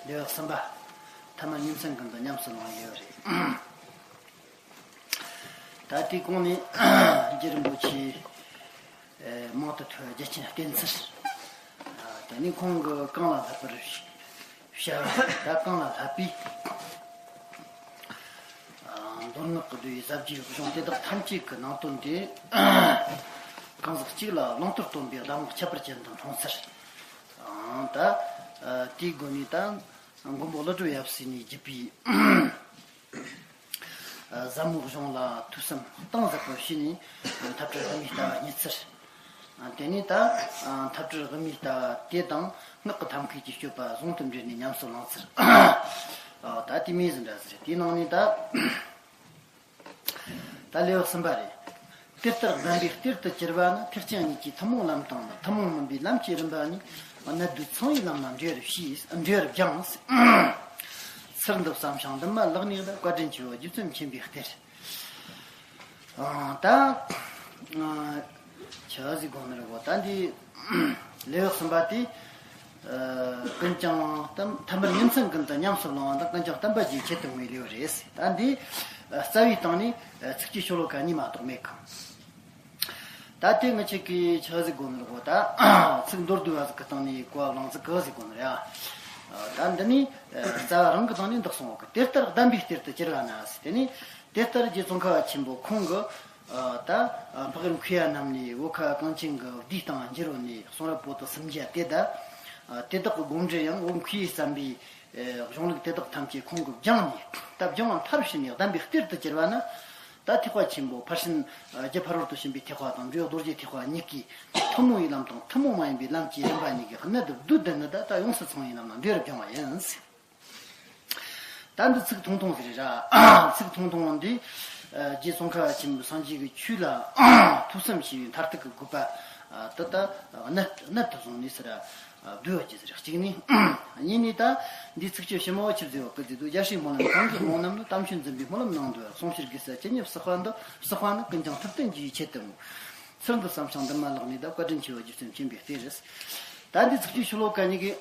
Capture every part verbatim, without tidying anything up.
ལེའུ་གསུམ་པ། ཐ་མ་ཉིན་མཚན་ཀུན་ཏུ་ཉམས་སུ་བླང་ཡོད་རེད། ད་དེའི་གོང་ནས་རྗེ་རིན་པོ་ཆེ་མང་དུ་ཐོས་རྒྱ་ཆེན་བསྟེན་ཚུལ། དེ་ནས་ཁོང་གི་གང་ལ་བསླབ་པར་བྱ་བ་ད་གང་ལ་བསླབ་པའི། མདོ་སྔགས་ཀྱི་བསྡུས་པའི་ཟབ་རྒྱས་གཞུང་དེ་དག་ཐམས་ཅད་ཀྱི་ནང་དོན་དེ། གང་ཟག་གཅིག་ལ་བླང་དོར་སྟོན་པའི་གདམས་ངག་ཁྱད་པར་ཅན་དུ་འཁྲུངས་ཚུལ། ད། དེའི་སྒོ་ནས་ད། མགོན་པོ་ཀླུ་སྒྲུབ་ཡབ་སྲས་ནས་བརྒྱུད་པའི། ཟབ་མོའི་གཞུང་ལ་ཐོས་བསམ་གཏིང་ཟབ་པོ་བྱས་ནས་འཐབ་བྲལ་དབུ་མའི་ལྟ་བ་རྙེད་ཚུལ། དེ་ནས་ད་འཐབ་བྲལ་དབུ་མའི་ལྟ་བ་དེ་དང་སྔགས་ཀྱི་ཐབས་མཁས་ཀྱི་སྤྱོད་པ་ཟུང་དུ་འབྲེལ་ནས་ཉམས་སུ་བླངས་ཚུལ། ད་དེ་མོ་ཟིག་འདྲ་ཟིག་རེད། དེའི་ནང་ནས་ད། ད་ལེའུ་གསུམ་པ་རེད། དེ་ལྟར་གདམས་པའི་གཏེར་དུ་གྱུར་པ་ནི། ཐེག་ཆེན་གཉིས་ཀྱི་ཐུན་མོང་ལམ་དང་ནི། ཐུན་མོང་མིན་པའི་ལམ་གྱི་རིམ་པ་གཉིས། གནད་བསྡུས་ཚངས་པའི་ལམ་ལ་འགྲེལ་བར་བྱས། འགྲེལ་བར་སྦྱངས། ཚུལ་འདི་བསམ་ཞིང་འདི་མ་ལགས་ནས། བཀའ་དྲིན་ཆེའོ་རྗེ་བཙུན་མཁྱེན་པའི་གཏེར། ཨ། ད། ཨ། ཆི་ཟིག་དགོངས་ནི་རེད་གོ། ད་འདི་ལེའུ་གསུམ་པ་དེ། ཨ། ཀུན་ཀྱང་བསྟན། ཐ་མར་ཉིན་མཚན་ཀུན་ཏུ་ཉམས་སུ་བླང་བ་དང་། ཀུན་ཀྱང་བསྟན་པ་རྒྱས་ཆེད་དུ་བསྔོས་ལེའུ་རེད། ད་འདི་རྩ་བའི་སྟེང་ནས་ཚིགས་བཅད་ཤོ་ལོ་ཀ་གཉིས་མ་གཏོགས་མེད་གི། ད་དེ་ངེད་ཅག་གིས་ཆི་ཟིག་དགོངས་ནི་རེད་གོ། ད་ཚིག་མདོར་བསྡུས་པ་ཟིག་གི་སྟེང་ནས་གོ་བ་བླངས་ཚུལ་གི་ཟིག་དགོངས་ནི་རེད། ཨ། ད་འདི་ནི་རྩ་བ་རང་གི་སྟེང་ནས་འདི་གསུངས་ཡོད་གི། དེ་ལྟར་གདམས་པའི་གཏེར་དུ་གྱུར་པ་ན་ཟེར། དེ་ནི་དེ་ལྟར་རྗེ་ཙོང་ཁ་པ་ཆེན་པོ་ཁོང་གི། ཨ། ད་འཕགས་ཡུལ་མཁས་པ་རྣམས་ནས་བོད་ཁ་གངས་ཅན་གྱི་བསྡུས་དང་འགྱུར་བ་ནས་གསུང་རབ་པོ་ཏི་སུམ་བརྒྱ་དེ་དང་། ཨ། དེ་དག་གི་དགོངས་འགྲེལ་ཡང་བོད་མཁས་པས་བརྩམས་པའི། ཨ། གཞུང་ལུགས་དེ་དག་ཐམས་ཅད་ཁོང་གིས་སྦྱངས་ནས། ད་སྦྱང་བ་མཐར་ཕྱིན་ནས་གདམས་པའི་གཏེར་དུ་གྱུར་པ་ན། ད་ཐེག་པ་ཆེན་པོ་ཕར་ཕྱིན། ཨ། རྒྱ་ཕ་རོལ་ཏུ་ཕྱིན་པའི་ཐེག་པ་དང་འགྲོ་བའི་རྡོ་རྗེ་ཐེག་པ་གཉིས་ཀྱི་ཐུན་མོང་བའི་ལམ་དང་ཐུན་མོང་མ་ཡིན་པའི་ལམ་གྱི་རིམ་པ་གཉིས་ཀྱི་གནད་དུ་བསྡུས་བསྡུས་ནས། ད་ད་ཡོངས་སུ་ཚང་བའི་ལམ་ལ་འགྲེལ་བར་སྦྱངས་པ་ཡིན། ད་འདི་ཚིག་ཐུང་ཐུང་ཟིག་རེད་ར། ཚིག་ཐུང་ཐུང་འདི། ཨ། རྗེ་ཙོང་ཁ་པ་ཆེན་པོས་སངས་རྒྱས་ཀྱི་ཆོས་ལ་ཐོས་བསམ་བྱས་པའི་མཐར་ཐུག་གི་དགོས་པ། ཨ། དེ་ད་གནད་གནད་དུ་བཟུང་ནས་ཟེར་ར། བསྡུས་པ་ཅིག་ཟེར། གཅིག་ནས། གཉིས་ནས་ད་འདིའི་ཚིགས་བཅད་ཕྱི་མ་བོ་ཆི་ཟེར་ཡོད་གི་ཟེར་དུས། རྒྱལ་སྲས་སྨོན་ལམ་གང་གི་དབང་རྣམས་ནི། དམ་ཆོས་འཛིན་པའི་སྨོན་ལམ་ནང་འདུ་བ། གསུང་ཕྱིར་དགེ་རྩ་ཇི་སྙེད་བསགས་པ་འདི། བསགས་པ་ནི་ཀུན་ཀྱང་ཐུབ་བསྟན་རྒྱུ་ཡི་ཆེད་དུ་བསྔོ། ཚུལ་འདི་བསམ་ཞིང་འདི་མ་ལགས་ནས། ད་བཀའ་དྲིན་ཆེའོ་རྗེ་བཙུན་མཁྱེན་པའི་གཏེར་རེད། ད་འདི་ཚིགས་བཅད་ཤོ་ལོ་ཀ་གཉིས་ཀྱི་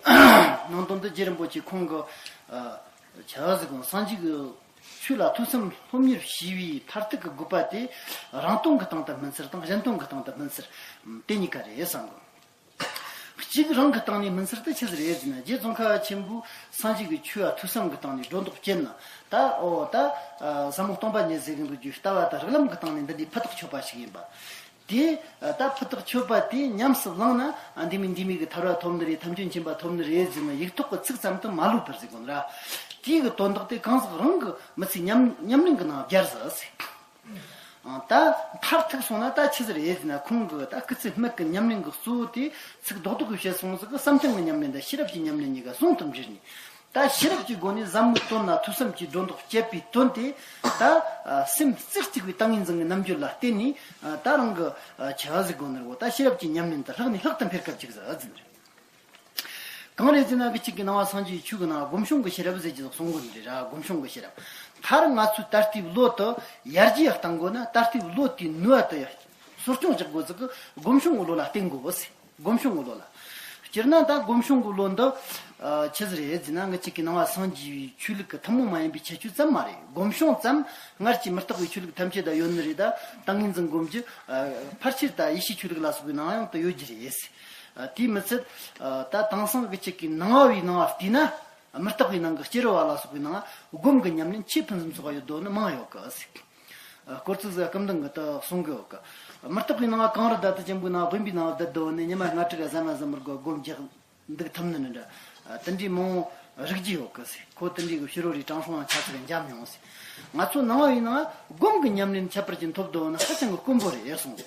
ནང་དོན་འདི་རྗེ་རིན་པོ་ཆེ་ཁོང་གི། ཨ། ཆི་ཟིག་གོ། སངས་རྒྱས་ཀྱི་ཆོས་ལ་ཐོས་བསམ་སློབ་གཉེར་བྱས་པའི་མཐར་ཐུག་གི་དགོས་པ་དེ། རང་དོན་གྱི་སྟེང་དུ་སྨིན་ཚུལ་དང་གཞན་དོན་གྱི་སྟེང་དུ་སྨིན་ཚུལ། དེ་གཉིས་ཀ་རེད་བསམ་གི། གཅིག་རང་གི་སྟེང་ནས་སྨིན་ཚུལ་དེ་ཆི་ཟིག་རེད་ཟེར་ན། རྗེ་ཙོང་ཁ་པ་ཆེན་པོས་སངས་རྒྱས་ཀྱི་ཆོས་ལ་ཐོས་བསམ་གྱི་སྟེང་ནས་སྒྲོ་འདོགས་བཅད་ན། ད་འོ་ད། ཨ། ཟབ་མོ་སྟོང་པ་ཉིད་ཟེར་གི་འདུག་རྒྱུ་ལྟ་བ་དང་རིགས་ལམ་གྱི་སྟེང་ནས་འདི་འདྲའི་ཕུ་ཐག་ཆོད་པ་ཞིག་ཡིན་པ། དེ། ཨ། ད་ཕུ་ཐག་ཆོད་པ་དེ་ཉམས་སུ་བླངས་ན། ཨ། འདི་མིན་འདི་མིན་གྱི་ཐར་པ་ཐོབ་ནི་རེད། ཐམས་ཅད་མཁྱེན་པ་ཐོབ་ནི་རེད་ཟེར་ན་ཡིག་ཐོག་གི་ཚིག་ཙམ་དུ་མ་ལུས་པར་ཟེར་གོ་ནི་ར། དེའི་གི་དོན་དག་དེ་གང་ཟག་རང་གི་མི་ཚེ་ཉམས་ཉམས་ལེན་གྱི་ནང་སྦྱར་ཟེར། ཨ། ད་མཐར་ཐུག་སོང་ན་ད་ཆི་ཟིག་རེད་ཟེར་ན། ཁོང་གི་ད་སྐུ་ཚེ་སྨད་ཀྱི་ཉམས་ལེན་གྱི་གཙོ་བོ་དེ་ཚིག་རྡོག་རྡོག་གིས་བཤད་སོང་ཟིག་གི། བསམ་གཏན་གྱི་ཉམས་ལེན་དང་ཤེས་རབ་ཀྱི་ཉམས་ལེན་གཉིས་ཀ་ཟུང་དུ་འབྲེལ་ནས། ད་ཤེས་རབ་ཀྱི་སྒོ་ནས་ཟབ་མོའི་དོན་ལ་ཐོས་བསམ་གྱིས་སྒྲོ་འདོགས་བཅད་པའི་དོན་དེ། ད་སེམས་རྩེ་གཅིག་པའི་ཏིང་ངེ་འཛིན་གྱི་རྣམ་འགྱུར་ལ་བརྟེན་ནས། ད་རང་གི་ཆི་ཟིག་དགོས་ནི་རེད་གོ། ད་ཤེས་རབ་ཀྱི་ཉམས་ལེན་དེ་ལྷག་ནས་ལྷག་ཏུ་འཕེལ་སྐབས་ཅིག་ཟེར་ཟིན་རེད། གང་རེད་ཟེར་ན། གི་གཅིག་གི་ནང་བ་སངས་རྒྱས་ཆོས་ཀྱི་ནང་སྒོམ་བྱུང་གི་ཤེས་རབ་ཟེར་གྱི་གསུང་གི་ནི་རེད་ར། སྒོམ་བྱུང་གི་ཤེས་རབ། མཐར་ང་ཚོའི་ད་ལྟའི་བློ་དེ་ཡར་རྒྱས་གཏང་དགོས་ན། ད་ལྟའི་བློ་དེའི་ནུས་པ་དེ་གསོ་སྐྱོང་རྒྱག་དགོས་ཟིག་གི། སྒོམ་བྱུང་གི་བློ་ལ་བརྟེན་དགོས་ཟེར། སྒོམ་བྱུང་གི་བློ་ལ། སྤྱིར་ན་ད་སྒོམ་བྱུང་གི་བློ་འདི། ཨ། ཆི་ཟིག་རེད་ཟེར་ན། ང་གཅིག་གི་ནང་བ་སངས་རྒྱས་པའི་ཆོས་ལུགས་ཀྱི་ཐུན་མོང་མ་ཡིན་པའི་ཁྱད་ཆོས་ཙམ་མ་རེད། སྒོམ་བྱུང་ཙམ་སྔར་གྱི་མུ་སྟེགས་པའི་ཆོས་ལུགས་ཐམས་ཅད་ད་ཡོད་ནི་རེད། ད་ཏིང་ངེ་འཛིན་སྒོམ་རྒྱུ། ཨ། ཕལ་ཆེར་ད་ཡེ་ཤུའི་ཆོས་ལུགས་ལ་སོགས་པའི་ནང་ཡང་ད་ཡོད་རྒྱུ་རེད། ཨ། དེའི་མི་ཚད། ཨ། ད་དེང་སང་གི་གཅིག་གི་ནང་བ་བའི་ནང་བ་བལྟས་ན། མུ་སྟེགས་པའི་ནང་གི་སྐྱེ་རུ་བ་ལ་སོགས་པའི་ནང་སྒོམ་གྱི་ཉམས་ལེན་ཆེས་ཕུན་སུམ་ཚོགས་པ་ཡོད་དོ་ནི་མང་ཡོད་གི། སྐོར་ཚིག་ཟིག་སྐུ་མདུན་གྱིས་ད་གསུང་གི་ཡོད་གི། མུ་སྟེགས་པའི་ནང་གངས་རི་རྦད་དེ་ཆེན་པོའི་ནང་དབེན་པའི་ནང་བསྡད་དོ་ནི། ཉི་མ་ལྔ་དྲུག་ག་ཟ་མ་ཟ་མི་དགོས། སྒོམ་རྒྱག་འདུག་ཐུབ་ནི་ནི་འདྲ། དེ་འདྲའི་མང་བོ་རིག་རྒྱུ་ཡོད་གི་ཟེར། ཁོ་དེ་འདྲའི་གི་ཕྱི་རོལ་རི་དྲང་སྲོང་ཡང་ཆ་ཚིག་འཇམ་མྱོང་ཟེར། ང་ཚོ་ནང་བའི་ནང་སྒོམ་གྱི་ཉམས་ལེན་ཁྱད་པར་ཅན་ཐོབ་དོ་ནི་ཧ་ཅང་གི་དཀོན་པོ་རེད་ཡར་སོང་གི།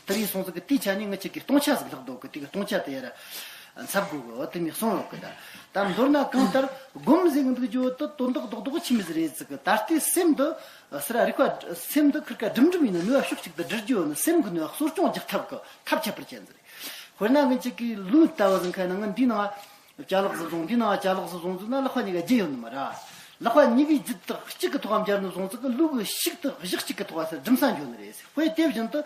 དེ་རིང་སོང་ཙི་གི་དེའི་ཆ་ནས་ང་གཅིག་གི་སྟོང་ཆ་ཟིག་ལྷག་འདུག་གི། དེ་གི་སྟོང་ཆ་དེ་ཡར་འཚབ་དགོས་གི། འོ་དེ་མི་གསུང་ཡོད་གི། ད་ད་མདོར་ན་གང་ལྟར་སྒོམ་ཟེར་གི་འདུག་རྒྱུ་དེ་དོན་དག་རྡོག་རྡོག་ཆི་མོ་ཟིག་རེད་ཟེར་གི། ད་ལྟའི་སེམས་འདི་ཟེར་ར་རིག་པ་སེམས་འདི་ཁིར་ཀ་སྒྲིམ་སྒྲིམ་ཡིན་ན་ནུས་པ་ཕྱོགས་གཅིག་ཏུ་སྒྲིལ་རྒྱུ་ཡོད་ན། སེམས་གི་ནུས་པ་གསོ་སྐྱོང་རྒྱག་ཐབས་གི་ཐབས་ཁྱད་པར་ཅན་ཟིག་རེད། དཔེར་ན་ང་གཅིག་གི་ལུས་ལྟ་བུ་ཟིག་ཁ་ན། ང་འདི་ནང་ཅ་ལག་ཟིག་བཟུང་། འདི་ནང་ཅ་ལག་ཟིག་བཟུང་ཟིག་ན་ལག་པ་གཉིས་ཀ་རྒྱུ་ཡོད་ནི་མ་རེད། ལག་པ་གཉིས་ཀའི་རྒྱུ་དག་གཅིག་གི་ཐོག་འབྱར་ནི་བཟུང་ཟིག་གི། ལུས་ཀྱི་ཤུགས་དག་གཞི་གཅིག་གི་ཐོག་ཟེར་སྒྲིམ་ས་འགྱོ་ནི་རེད་ཟེར། དཔེ་དེ་བཞིན་དུ།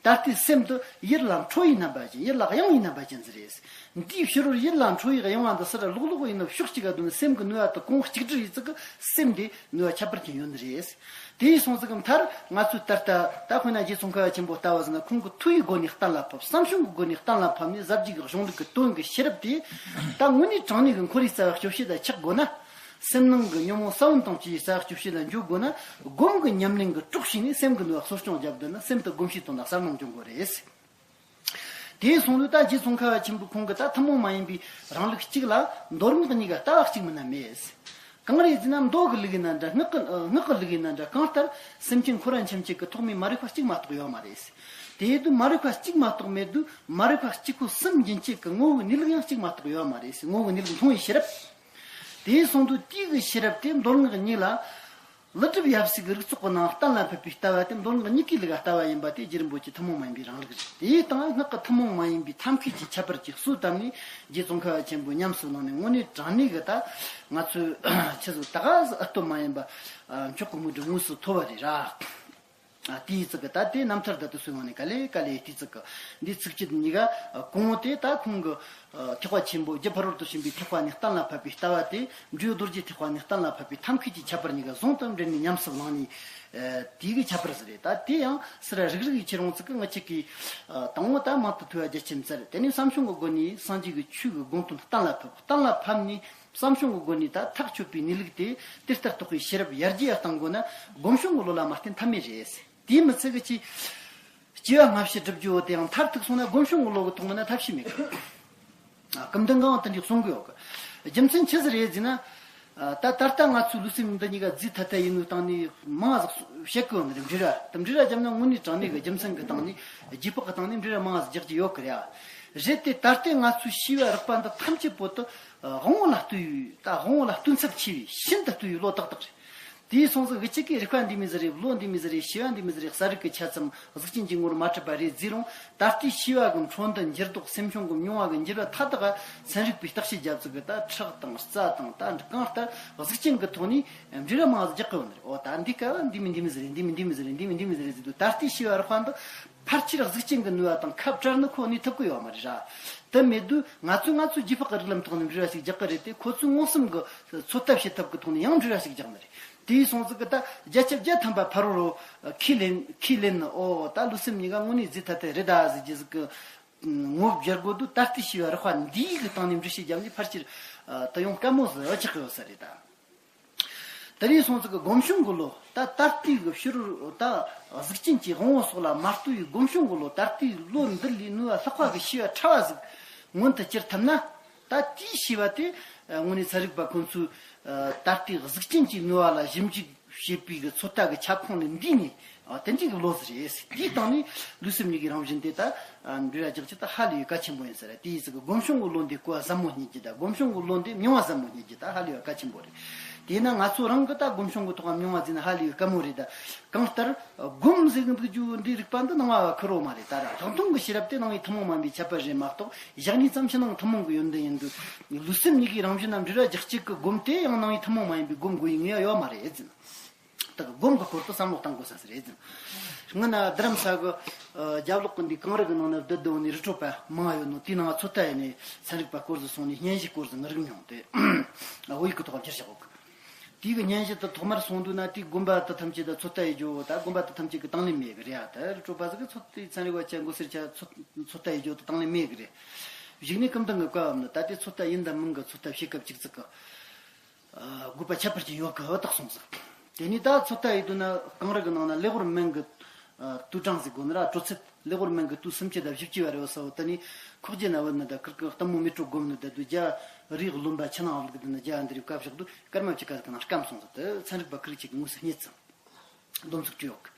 ད་ལྟའི་སེམས་དེ་ཡིད་ལ་འཕྲོ་བའི་རྣམ་པ་ཅན། ཡིད་ལ་གཡེང་བའི་རྣམ་པ་ཅན་ཟིག་རེད། འདིའི་ཕྱི་རོལ་ཡིད་ལ་འཕྲོ་བའི་གཡེང་བ་འདི་སུ་ར་ལོག་ལོག་ཡིན་ནོ་ཕྱོགས་གཅིག་ག་བསྡུ་ན། སེམས་ཀྱི་ནུས་པ་དེ་གོང་གཅིག་སྒྲིལ་ཡིན་ཙི་གི་སེམས་དེ་ནུས་པ་ཁྱད་པར་ཅན་ཡོད་ནི་རེད། དེ་ཡིན་སོང་ཙི་གི་མཐར་ང་ཚོས་ད་ལྟ་ད་དཔེར་ན་རྗེ་ཙོང་ཁ་པ་ཆེན་པོ་ལྟ་བུ་ཟིག་ན་ཁོང་གི་ཐོས་པའི་སྒོ་ནས་གཏན་ལ་ཕབ། བསམ་བྱུང་གི་སྒོ་ནས་གཏན་ལ་ཕབ་ནས་ཟབ་རྒྱས་ཀྱི་གཞུང་ལུགས་ཀྱི་དོན་གྱི་ཤེས་རབ་དེ་ད་དངོས་གནས་དྲང་གནས་ཀྱི་ཁོར་ཡུག་རྩ་བའི་སྤྱོད་བྱེད་ལ་ཆགས་དགོས་ན། སེམས་ནང་གི་ཉོན་མོངས་ས་བོན་དང་བཅས་པའི་རྩ་བའི་སྤྱོད་བྱེད་ལ་འཇུག་དགོས་ན། སྒོམ་གྱི་ཉམས་ལེན་གྱི་གྲོགས་བྱས་ནས་སེམས་ཀྱི་ནུས་པ་གསོ་སྐྱོང་བརྒྱབ་བསྡད་ན། སེམས་དེ་སྒོམ་བྱེད་དོན་དག་གསར་སྣང་འབྱུང་དགོས་རེད། དེའི་སོང་དུས་ད་རྗེ་ཙོང་ཁ་པ་ཆེན་པོའི་ཁོང་གི་ད་ཐུན་མོང་མ་ཡིན་པའི་རང་ལུགས་གཅིག་ལ་མདོ་སྔགས་གཉིས་ཀ་ལྟ་བ་གཅིག་མིན་ན་མེད། གང་རེད་ཟེར་ན། མདོ་གི་ལུགས་ཡིན་ན་འདྲ། སྔགས་ཀྱི་སྔགས་ཀྱི་ལུགས་ཡིན་ན་འདྲ། གང་ལྟར་སེམས་ཅན་འཁོར་བ་འཁྱམས་བྱེད་ཀྱི་ཐོག་མའི་མ་རིག་པ་གཅིག་མ་གཏོགས་ཡོད་མ་རེད། དེ་དུས་མ་རིག་པ་གཅིག་མ་གཏོགས་མེད་དུས། མ་རིག་པ་གཅིག་པོ་སུན་འབྱིན་བྱེད་ཀྱི་ངོ་བོའི་གནས་ལུགས་ཡང་གཅིག་མ་གཏོགས་ཡོད་མ་རེད། ངོ་བོའི་གནས་ལུགས་མཐོང་བའི་ཤེས་རབ། དེའི་སོང་དུས་དེའི་གི་ཤེས་རབ་དེ་མདོ་སྔགས་གཉིས་ལ། ཀླུ་སྒྲུབ་ཡབ་སྲས་ཀྱི་རིགས་ཚོགས་ཀྱི་ནང་གཏན་ལ་ཕབ་པའི་ལྟ་བ་དེ་མདོ་སྔགས་གཉིས་ཀའི་ལུགས་ལྟ་བ་ཡིན་པ་དེ་རྗེ་རིན་པོ་ཆེ་ཐུན་མོང་མ་ཡིན་པའི་རང་ལུགས་རེད། དེའི་སྟེང་སྔགས་ཀྱི་ཐུན་མོང་མ་ཡིན་པའི་ཐབས་མཁས་ཀྱི་ཁྱད་པར་གྱིས་སྲོལ་བཏབ་ནས་རྗེ་ཙོང་ཁ་པ་ཆེན་པོས་ཉམས་སུ་བླངས་ནས། དངོས་གནས་དྲང་གནས་ཀྱི་ད་ང་ཚོས་ཆི་ཟིག་ད་ག་ཟིག་ཨུ་སྟོབས་མ་ཡིན་པ་མཆོག་གི་དངོས་གྲུབ་དངོས་སུ་ཐོབ་པ་རེད་ར། ཨ། དེའི་ཚིག་གི་ད་དེ་རྣམ་ཐར་ད་དུ་སོང་བ་ནས་ག་ལེ་ག་ལེ་དེའི་ཚིག་གི་འདི་ཚིགས་བཅད་གཉིས་ཀ། ཨ། གོང་དེ་ད་ཁོང་གི་ཨ་ཐེག་པ་ཆེན་པོ་རྒྱུ་ཕ་རོལ་ཏུ་ཕྱིན་པའི་ཐེག་པ་ནས་གཏན་ལ་ཕབ་པའི་ལྟ་བ་དེ། འབྲས་བུ་རྡོ་རྗེ་ཐེག་པ་ནས་གཏན་ལ་ཕབ་པའི་ཐབས་མཁས་ཀྱི་ཁྱད་པར་གཉིས་ཀ་ཟུང་དུ་འབྲེལ་ནས་ཉམས་སུ་བླངས་ནས། ཨ། དེའི་གི་ཁྱད་པར་ཟིག་རེད། ད་དེ་ཡང་སུ་ར་རིག་རིག་ཡི་ཁྱེར་ཡོང་ཚིག་གི་ང་ཅག་གིས་ཨ་དང་པོ་ད་མང་དུ་ཐོས་པ་རྒྱ་ཆེན་ཙམ་རེད། དེ་ནས་བསམ་བྱུང་གི་སྒོ་ནས་སངས་རྒྱས་ཀྱི་ཆོས་ཀྱི་དགོངས་དོན་གཏན་ལ་ཕབ། གཏན་ལ་ཕབ་ནས། བསམ་བྱུང་གི་སྒོ་ནས་ད་ཐག་ཆོད་པའི་གནས་ལུགས་དེ་དེ་ལྟར་རྟོགས་པའི་ཤེས་རབ་ཡར་རྒྱས་ཡར་གཏང་དགོས་ན། སྒོམ་བྱུང་གི་བློ་ལ་མ་བརྟེན་ཐབས་མེད་རེད། དེའི་མི་ཚད་གི་ཅི། སྐྱེ་བ་སྔ་ཕྱི་སྒྲུབ་རྒྱུ་བོ་དེ་ཡང་མཐར་ཐུག་སོང་ན་སྒོམ་བྱུང་གི་བློ་གི་ཐོག་མིན་ན་ཐབས་ཤེས་མེད་གི། ཨ། སྐུ་མདུན་གང་དེ་འདྲའི་གསུང་གི་ཡོད་གི། རྒྱུ་མཚན་ཆི་ཟིག་རེད་ཟེར་ན། ཨ། ད་ད་ལྟ་ང་ཚོའི་ལུས་སེམས་འདི་གཉིས་ཀ་རྫས་ཐ་དད་ཡིན་ནོའི་སྟེང་ནས་མང་ཟིག་བཤད་གི་ཡོད་ནི་རེད། འབྲེལ་བ་དེ་འབྲེལ་བ་བརྒྱབ་ན་དངོས་གནས་དྲང་གནས་གི་རྒྱུ་མཚན་གི་སྟེང་ནས། རྗེས་དཔག་གི་སྟེང་ནས་འབྲེལ་བ་མང་ཟིག་རྒྱག་རྒྱུ་ཡོད་གི་རེད། ཨ། རེད་དེ་ད་ལྟའི་ང་ཚོའི་ཤེས་པ་རིག་པ་འདི་ཐམས་ཅད་པོ་དེ་དབང་པོ་ལ་ལྟོས་པའི། ད་དབང་པོ་ལ་ལྟོས་འཚབ་ཆེ་བའི་ཤིན་ཏུ་ལྟོས་པའི་བློ་ཏག་ཏག་རེད། དེའི་སོང་ཙང་གི་གཅིག་གིས་རིག་པ་འདི་མོ་ཟིག་རེད། བློ་འདི་མོ་ཟིག་རེད། ཤེས་པ་འདི་མོ་ཟིག་རེད། གསལ་རིག་གི་ཆ་ཙམ་གཟུགས་ཅན་གྱི་ངོར་མ་གྲུབ་པ་རེད་ཟེར་རུང་། ད་ལྟའི་ཤེས་པ་གི་འཕྲོ་འདུ་འགྱུར་ལྡོག་སེམས་བྱུང་གི་མྱོང་བ་གི་འགྱུར་བ་མཐའ་དག་ཚན་རིག་པས་བརྟག་དཔྱད་བརྒྱབ་ཚུལ་གི་ད་ཁྲག་དང་རྩ་དང་། ད་གང་ལྟར་གཟུགས་ཅན་གི་ཐོག་ནས་འབྲེལ་བ་མང་ཟིག་རྒྱག་གི་ཡོད་ནི་རེད། འོ། ད་འདི་ཀ་བ་འདི་མོ་འདི་མོ་ཟིག་རེད། འདི་མོ་འདི་མོ་ཟིག་རེད། འདི་མོ་འདི་མོ་ཟིག་རེད་ཟེར་དུས། ད་ལྟའི་ཤེས་པ་རིག་པ་འདི་ཕལ་ཆེར་གཟུགས་ཅན་གྱི་ནུས་པ་དང་ཁ་བྲལ་ནས་ཁོ་གནས་ཐུབ་ཀྱི་ཡོད་མ་རེད་ར། དེ་མེད་དུས་ང་ཚོས་ང་ཚོའི་རྗེས་དཔག་གི་རིགས་ལམ་ཐོག་ནས་འབྲེལ་བ་ཞིག་རྒྱག་གི་རེད་དེ། ཁོ་ཚོས་མངོན་སུམ་གྱི་ཚོད་ལྟ་བྱེད་ཐབས་ཀྱི་ཐོག་ནས་ཡང་འབྲེལ་བ་ཞིག་རྒྱག་ནི་རེད། དེའི་སོང་ཙང་གི་ད་བརྒྱ་ཆ་བརྒྱ་ཐམ་པ་ཕ་རོལ་རོ་ཁས་ལེན་ཁས་ལེན་ནི། ཨོ། ད་ལུས་སེམས་གཉིས་ཀ་དངོས་གནས་རྫས་ཐ་དད་རེད་ད་ཟེར་རྒྱུ་ཟིག་གི་ངོ་བོ་སྦྱར་དགོས་དུས། ད་ལྟའི་ཤེས་པ་རིག་པ་འདིའི་གི་སྟེང་ནས་འགྲེལ་བཤད་བརྒྱབ་ནས་ཕལ་ཆེར་ད་ཡང་དཀའ་མོ་ཟིག་ཆགས་ཀྱི་ཡོད་ས་རེད་ད། དེ་ནས་སོང་ཙང་གི་སྒོམ་བྱུང་གི་བློ། ད་ད་ལྟའི་གི་ཕྱི་རོལ་ད་གཟུགས་ཅན་གྱི་དབང་པོ་སོགས་ལ་མ་ལྟོས་པའི་སྒོམ་བྱུང་གི་བློ། ད་ལྟའི་བློ་འདི་ལས་ནུས་པ་ལྷག་པ་གི་ཤེས་པ་ཕྲ་བ་ཟིག་མངོན་དུ་གྱུར་ཐུབ་ན། ད་དེའི་ཤེས་པ་དེ་དངོས་གནས་ཚན་རིག་པ་ཁོང་ཚོས་ད་ལྟའི་གཟུགས་ཅན་གྱི་ནུས་པ་ལ་ཞིབ་འཇུག་བྱེད་པའི་གི་ཚོད་ལྟ་གི་ཁྱབ་ཁོངས་ལས་འདས་ནས། ཨ། དེ་འདྲའི་གི་བློ་ཟིག་རེད། དེའི་སྟེང་ནས་ལུས་སེམས་གཉིས་ཀྱི་རང་བཞིན་དེ་ད་འབྲེལ་བ་རྒྱག་ཆེད་ད་ཧ་ལས་པའི་གལ་ཆེན་པོ་ཡིན་ས་རེད། དེའི་ཚིག་གི་སྒོམ་བྱུང་གི་བློ་འདི་གོ་བ་ཟབ་མོ་རྙེད་རྒྱུ་དང་། སྒོམ་བྱུང་གི་བློ་འདི་མྱོང་བ་ཟབ་མོ་རྙེད་རྒྱུ་ད་ཧ་ལས་པའི་གལ་ཆེན་པོ་རེད། དེས་ན་ང་ཚོ་རང་གི་ད་སྒོམ་བྱུང་གི་ཐོག་མྱོང་བ་ཟིན་ན་ཧ་ལས་པའི་དཀའ་མོ་རེད། ད་གང་ལྟར་སྒོམ་ཟེར་གི་འདུག་རྒྱུ་འདི་རིག་པ་འདི་སྣང་བ་ཁེར་རོ་མ་རེད། ད་ར་རང་སྟོང་གི་ཤེས་རབ་དེ་སྣང་བའི་ཐུན་མོང་མ་ཡིན་པའི་ཁྱད་པར་རེད་མ་གཏོགས། བཞག་ནས་ཙམ་ཕྱི་ནང་ཐུན་མོང་གི་ཡོན་ཏན་ཡིན་དུས། ལུས་སེམས་གཉིས་ཀའི་རང་བཞིན་ན་འབྲེལ་བ་རྒྱག་བྱེད་ཀྱི་སྒོམ་དེ་ཡང་སྣང་བའི་ཐུན་མོང་མ་ཡིན་པའི་སྒོམ་དགོས་ཡི་ངེས་ཡོད་མ་རེད་ཟེར། ད་སྒོམ་གྱི་སྐོར་དུ་བསམ་བློ་གཏང་དགོས་ས་ཟིག་རེད་ཟེར། སྔོན་ན་རྡ་རམ་ས་གི་ཨ་རྒྱབ་ལོགས་ཀྱི་འདི་གངས་རི་གི་ནང་ན་བསྡད་བསྡད་ནས་རི་ཁྲོད་པ་མང་ཡོད་ནོ། དེའི་ནང་ཚོད་ལྟ་ཡས་ནས་ཚན་རིག་པ་སྐོར་ཟིག་སོང་ནས་སྙན་ཞུ་སྐོར་ཟིག་ངས་རིག་མྱོང་སྟེ། བོད་ཡིག་གི་ཐོག་བསྒྱུར་བཞག་ཡོད་གི། དེའི་གི་སྙན་ཞུ་དེ་ཐོག་མར་སོང་དུས་ན། དེའི་དགོན་པ་དེ་ཐམས་ཅད་ད་ཚོད་ལྟ་ཡེད་རྒྱུ། ད་དགོན་པ་དེ་ཐམས་ཅད་གི་དང་ལེན་མེད་གི་རེད། ཨ། ད་རི་ཁྲོད་པ་ཟིག་གི་ཚོད་ལྟའི་ཚན་རིག་པ་ཆ་མགོ་སེར་ཆ་ཚོད་ཚོད་ལྟ་ཡེད་རྒྱུ་དེ་དང་ལེན་མེད་གི་རེད། གཞུག་ནས་སྐུ་མདུན་གི་བཀའ་བབས་ནི། ད་དེ་ཚོད་ལྟ་ཡིན་དང་མིན་གི་ཚོད་ལྟ་བྱེད་སྐབས་ཅིག་ཙིག་གི་ཨ་དགོས་པ་ཁྱད་པར་ཅན་ཡོད་གི་བཏགས་སོང་ཟིག། དེ་ནས་ད་ཚོད་ལྟ་ཡེད་དུས་ན་གངས་རི་གི་ནང་ན་ཀླད་ཀོར་སྨན་གི་ཨ་དུས་གྲངས་ཟིག་དགོས་ནི་ར། དྲོ་ཚད། ཀླད་ཀོར་སྨན་གི་དུས་སུམ་ཅུ་དང་བཞི་བཅུ་བ་རེད་བ་ས་བོ། དེ་ནས་ཁོག་རྒྱུ་ན་བུད་ནི་དང་ཁིར་ཀི་གཏུམ་མོ་མེ་དྲོད་སྒོམ་ནི་དང་དུ་རྒྱ་རིགས་རློན་པ་ཆུ་ནང་བླུགས་དུས་ན་རྒྱ་འདི་རིགས་བཀབ་བཞག་དུས་སྐར་མ་བཅུ་ཁ་ཟིག་ནང་སྐམ་སོང་ཟིག། དེ་ཚན་རིག་པ་ཁིར་ཅིག་དངོས་སུ་རྙེད་ཙང་། སྡོམ་ཚིག་བཅུ་ཡོད་གི།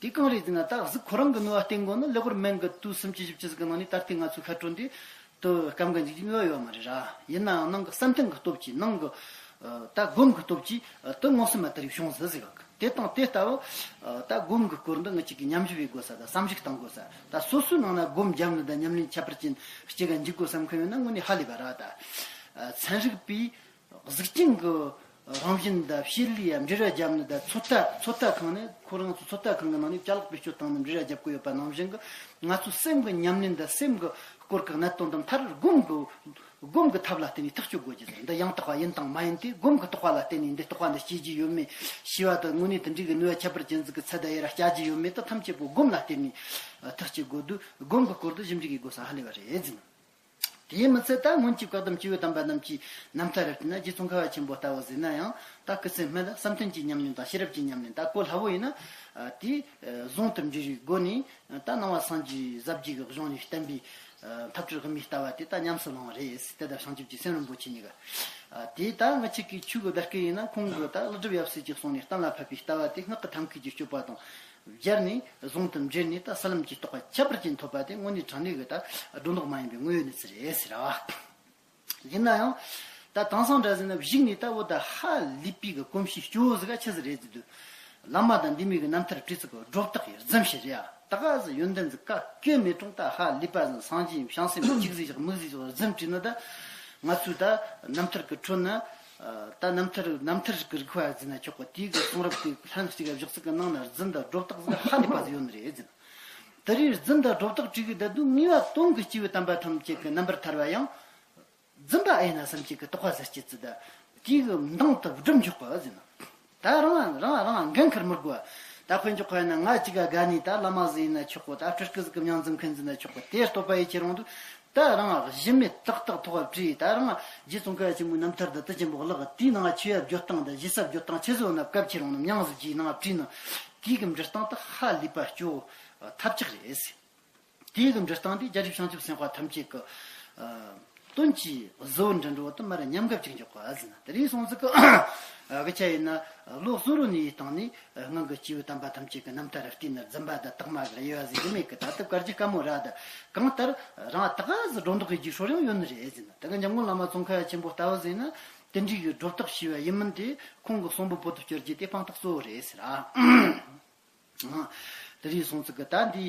དེ་གང་རེད་ཟེར་ན། ད་གཟུགས་ཁོ་རང་གི་ནུས་པ་བརྟེན་དགོས་ནི། ཀླད་ཀོར་སྨན་གི་དུས་སུམ་ཅུ་བཞི་བཅུ་ཟིག་གི་ནང་ནས་ད་ལྟའི་ང་ཚོའི་ཤ་དྲོད་འདི་དུ་སྐམ་ག་འཇུག་རྒྱུའི་ནུས་པ་ཡོད་མ་རེད་ར། ཡིན་ནའང་ནང་གི་བསམ་གཏན་གི་སྟོབས་ཀྱིས། ནང་གི་ཨ་ད་སྒོམ་གི་སྟོབས་ཀྱིས་ཨ་དུ་མངོན་སུམ་མ་དར་བའི་བྱུང་ཟིག་ཟེར་བ་གི། དེ་དང་དེ་ལྟ་བུ་ཨ་ད་སྒོམ་གི་སྐོར་འདི་ང་ཅིག་གིས་ཉམས་ཞིབ་ཡེད་དགོས་ས་དང་བསམ་གཞིག་གཏང་དགོས་ས། ད་སོ་སོའི་ནང་ན་སྒོམ་བརྒྱབ་ནི་དང་ཉམས་ལེན་ཁྱད་པར་ཅན་གཅིག་ག་འཇུག་དགོས་བསམ་མཁན་ཡོད་ན་དངོས་གནས་ཧ་ལས་པ་ར། ད་ཨ་ཚན་རིག་པས་གཟུགས་ཅན་གྱི་ རང་བཞིན་དང་བྱེད་ལས་ཡ་འབྲེལ་བ་བརྒྱབ་ནི་དང་ཚོད་ལྟ་ཚོད་ལྟ་ཁང་ནས་ཁོ་རང་ཚོ་ཚོད་ལྟ་ཁང་གི་ནང་ནས་ཅ་ལག་བེད་སྤྱོད་བཏང་ནི་འབྲེལ་བ་བརྒྱབ་དགོས་ཡོད་པ་ནང་བཞིན་གི། ང་ཚོ་སེམས་ཀྱི་ཉམས་ལེན་དང་སེམས་ཀྱི་སྐོར་གྱི་གནད་དོན་དུ་མཐར་སྒོམ་གི། སྒོམ་གྱི་ཐབས་ལ་བརྟེན་ནས་ཐག་གཅོད་དགོས་ཀྱི་ཟེར། འདི་ཡང་དག་པ་ཡིན་དང་མ་ཡིན་ཏེ། སྒོམ་གྱི་རྟོགས་པ་ལ་བརྟེན་ནས་འདི་རྟོགས་པ་འདི་སྐྱེ་རྒྱུ་ཡོད་མེད། ཤེས་པ་དང་དངོས་གནས་དུ་འདྲིས་ཀྱི་ནུས་པ་ཁྱད་པར་ཅན་ཟིག་གི་ཚད་ད་ཡར་བསྐྱལ་རྒྱུ་ཡོད་མེད་དང་ཐམས་ཅད་པོ་སྒོམ་ལ་བརྟེན་ནས་ཐག་གཅོད་དགོས་དུས། སྒོམ་གྱི་སྐོར་དུ་ཞིབ་འཇུག་གི་དགོས་ས་ཧ་ལས་པ་རེད་ཟེར། དེས་མི་ཚད་ད་སྔོན་གྱི་བཀའ་གདམས་སྐྱེས་བུ་དམ་པ་རྣམས་ཀྱི་རྣམ་ཐར་རབ་བལྟས་ན། རྗེ་ཙོང་ཁ་པ་ཆེན་པོ་ལྟ་བུ་ཟེར་ན་ཡང་། ད་སྐུ་ཚེ་སྨད་བསམ་གཏན་གྱི་ཉམས་ལེན་དང་ཤེས་རབ་ཀྱི་ཉམས་ལེན། ད་གོ་སླ་བོ་ཡིན་ན་དེ་ཟུང་དུ་འབྲེལ་བའི་སྒོ་ནས། ད་ནང་པ་སངས་རྒྱས་ཟབ་རྒྱས་ཀྱི་གཞུང་ནས་བསྟན་པའི་འཐབ་བྲལ་དབུ་མའི་ལྟ་བ་དེ་ད་ཉམས་སུ་བླངས་པ་རེད་ཟེར། དེ་ལྟར་བྱང་ཆུབ་ཀྱི་སེམས་རིན་པོ་ཆེ་གཉིས་ཀ། དེ་ད་ང་ཆོ་གི་ཆོས་ཀྱི་བརྡ་སྐད་ཡིན་ན། ཁོང་གིས་ད་ཀླུ་སྒྲུབ་ཡབ་སྲས་ཀྱི་གསུང་ནས་གཏན་ལ་ཕབ་པའི་ལྟ་བ་དེ་སྔགས་ཀྱི་ཐབས་མཁས་ཀྱི་སྤྱོད་པ་དང་སྦྱར་ནས་ཟུང་དུ་འབྲེལ་ནས། ད་ས་ལམ་གྱི་རྟོགས་པ་ཁྱད་པར་ཅན་ཐོབ་པ་དེ་དངོས་གནས་དྲང་གནས་ཀྱི་ད་སྒྲོ་འདོགས་མ་ཡིན་པའི་དངོས་ཡོད་གནས་ཚུལ་རེད་ཟེར་བ། ཡིན་ན་ཡང་ད་དེང་སང་འདྲ་ཟེར་ན་གཞུག་ནས་ད་འོ་ད་ཧ་ལས་པའི་གི་གོམས་གཤིས་སྐྱོ་བོ་ཟིག་ག་ཆི་ཟིག་རེད་ཟེར་དུས། བླ་མ་དང་འདུས་མི་གི་རྣམ་ཐར་བྲིས་ཚིག་གི་སྒྲོ་བཏགས་ཡི་རྫུན་ཞིག་རེད་ཨ། ད་ག་ཟིག་ཡོན་ཏན་ཟིག་ག་གེ་མེད་རུང་ད་ཧ་ལས་པ་ཟིག་སངས་རྒྱས་བྱང་སེམས་གཅིག་ཟིག་བཞག་མིག་ཟིག་བཞག་རྫུན་བྲིས་ན། ད་ང་ཚོས་ད་རྣམ་ཐར་གི་ཁྲོད་ན། ད་རྣམ་ཐར་རྣམ་ཐར་གི་རིག་པ་ཟེར་ན་ཆོག་གི། དེའི་གི་གསུང་རབ་དེ་ལྷན་གཅིག་ག་བཞག་ཚིག་གི་ནང་ན་རྫུན་དང་སྒྲོ་བཏགས་ཟིག་ཧ་ལས་པ་ཟིག་ཡོད་ནི་རེད་ཟེར། དེ་རིགས་རྫུན་དང་སྒྲོ་བཏགས་བྲིས་གི་བསྡད་དུས། ངེས་པ་དོན་གྱི་སྐྱེས་བུ་དམ་པ་ཐམས་ཅད་ཀྱི་རྣམ་པར་ཐར་པ་ཡང་རྫུན་པ་ཨེ་ཡིན་ན་བསམ་གྱི་གི་རྟོགས་པ་ཟེར་སྐྱེ་ཚུལ་དང་། དེའི་གི་མདངས་དུ་སྒྲིབ་འཇོག་པ་ཟེར་ན། ད་རང་རང་རང་འགན་འཁུར་མི་དགོས། ད་དཔེ་འཇོག་པ་ཡིན་ན། ང་གཅིག་ག་དགའ་ནས་ད་བླ་མ་ཟིག་ཡིན་ན་ཆོག་གོ། ད་སྤྲུལ་སྐུ་ཟིག་གི་མྱིང་འཛིན་མཁན་ཟིག་ཡིན་ན་ཆོག་གོ། དེ་བསྟོད་པ་ཡེད་ཁྱེར་ཡོང་དུས། ད་རང་གཞི་མེད་ཏག་ཏག་ཐོག་བྲིས། ད་རང་རྗེ་ཙོང་ཁ་པ་ཆེན་པོའི་རྣམ་ཐར་དང་དེ་ཆེན་པོ་བཀླགས། དེའི་ནང་ཆོས་ཡ་བརྗོད་སྟངས་དང་ཞེ་ས་བརྗོད་སྟངས་ཆི་ཟིག་ཡོད་ན་བཀབ་ཁྱེར་ཡོང་ནི། མྱིང་ཟིག་གི་ནང་བྲིས་ནི། དེའི་གི་འབྲི་སྟངས་དེ་ཧ་ལས་པ་སྐྱོ་བོ་ཐབས་ཆག་རེད་ཟེར། དེའི་གི་འབྲི་སྟངས་དེ་རྒྱལ་སྲས་བྱང་ཆུབ་སེམས་དཔའ་ཐམས་ཅད་ཀྱི་དོན་གྱི་གཟི་འོད་འདྲ་འགྲོ་བ་དུ་མར་ཉམས་དགའ་བཅུག་འཇོག་གོ་ཟེར་ན། དེ་རིང་སོང་ཙི་གི་གི་ཆ་ཡིན་ན། བློ་གསོ་རུ་ནས་ཡི་སྟེང་ནས་སྔོན་གྱི་སྐྱེས་བུ་དམ་པ་ཐམས་ཅད་ཀྱི་རྣམ་ཐར་བལྟས་ན་རྫུན་པ་དང་དག་མ་གི་དབྱེ་བ་ཟིག་ཡོད་མེད་གི་ད་ལྟ་བཀར་རྒྱུ་དཀའ་མོ་ར། ད་གང་ལྟར་རང་ད་ག་ཟིག་སྒྲོ་འདོགས་གི་རྒྱུ་སྲོལ་ཡང་ཡོད་ནི་རེད་ཟེར་ན། ད་གི་འཇམ་མགོན་བླ་མ་ཙོང་ཁ་པ་ཆེན་པོ་ལྟ་བུ་ཟིག་ཡིན་ན། དེ་འདྲའི་གི་སྒྲོ་བཏགས་བྱས་པ་ཡིན་མིན་དེ་ཁོང་གི་གསུང་འབུམ་པོ་ཏི་བསྐྱར་རྒྱུ་དེ་དཔང་རྟགས་གཙོ་བོ་རེད་ཟེར་ཨ། དེ་རིང་སོང་ཙི་གི་ད་འདི་